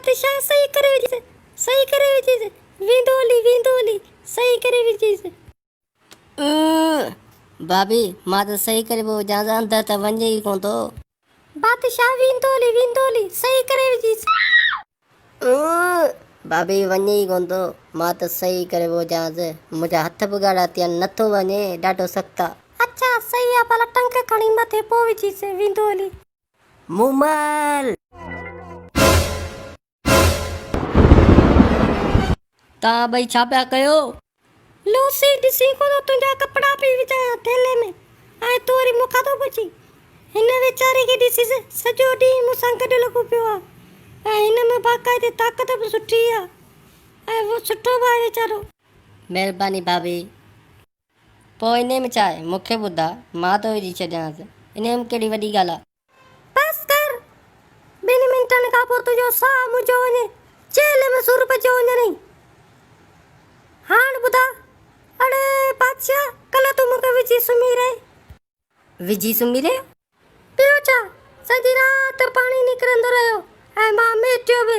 بادشاهه صحيح ڪري وجهيس، صحيح ڪري وجهيس، ويندو هلي، ويندو هلي، صحيح ڪري وجهيس. ڀاڀي، مان ته صحيح ڪري پيو وجهانس، اندر ته وڃي ئي ڪونه ٿو. بادشاهه ويندو هلي، ويندو هلي، صحيح ڪري وجهيس. ڀاڀي، وڃي ئي ڪونه ٿو، مان ته صحيح ڪري پيو وجهانس، منهنجا هٿ به ڳاڙها ٿي ويا آهن، نٿو وڃي، ڏاڍو سخت آ. اڇا، صحيح آ، ڀلا ٽنگ کڻي مٿي پوء وجهيس، ويندو هلي. مومل! توهان ٻئي ڇا پيا ڪيو؟ لوسي، ڏسين ڪو ٿو تنهنجا ڪپڙا پئي وجهايان ٿيلهي ۾ ۽ تون وري مون کان ٿو پڇين. هن ويچاري کي ڏسيس سڄو ڏينهن مون سان گڏ لڳو پيو آ ۽ هن ۾ باقاعدي طاقت به سٺي آ ۽ سٺو به آهي ويچارو. مهرباني ڀاڀي. پوء انهيء ۾ ڇا آهي؟ مون کي ٻڌاء، مان ٿو وجهي ڇڏيانس. انهيء ۾ ڪهڙي وڏي ڳالهه آهي؟ بس ڪر! ٻن منٽن کان پوء تنهنجو ساهه منهنجو وڃي چيلهه ۾ سور پئجيو وڃنئي. هاڻ ٻڌاء، اڙي بادشاهه، ڪلهه تون مون کي وجهي سمهي رهين. وجهي سمهي رهيو؟ ٻيو ڇا، سڄي رات پاڻي نڪرندو رهيو ۽ مان ميٽيو به.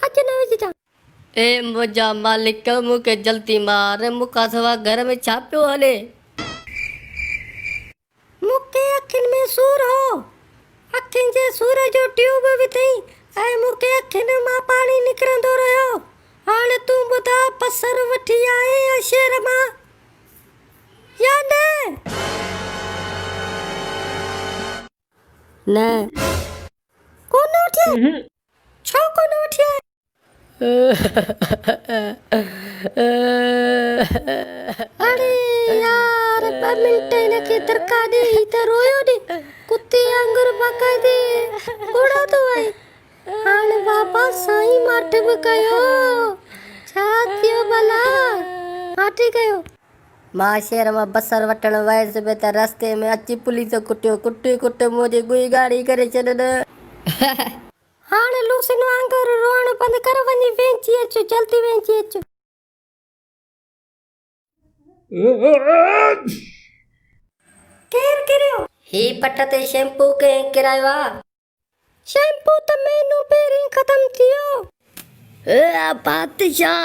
اڄ نه وجهجان. اي منهنجا مالڪ، مون کي جلدي مار، مون کان سوا گهر ۾ ڇا پيو هلي؟ مون کي اکين ۾ سور هو. اکين جي سور جو ٽيوب وڌئين ۽ مون کي اکين مان پاڻي نڪرندو رهيو. هاڻ تون ٻڌاء بصر وٺي آئين يا شهر مان يا نه؟ نه. ڪونه وٺي آئين؟ ڇو ڪونه وٺي آئين؟ اڙي يار ٻه منٽ هن کي درڪا ڏي هي ته رويو ڏي ڪتي وانگر باقاعدي ڳوڙها ٿو وهي هاڻ بابا سائين ماٺ به ڪيو ڇا ٿيو ڀلا ماٺ ئي ڪيو. مان شهر مان بصر وٺڻ ويس به ته رستي ۾ اچي پوليس ڪٽيو ڪٽي ڪٽي منهنجي ڳوئي ڳاڙهي ڪري ڇڏين. هاڻ لوسين وانگر روئڻ بند ڪر وڃي وينجهي اچ جلدي وينجهي اچ. ڪير ڪريو؟ هي پٽ تي شيمپو ڪنهن ڪرايو آ؟ شيمپو ته مهينو پهرين ختم ٿيو. اي بادشاهه!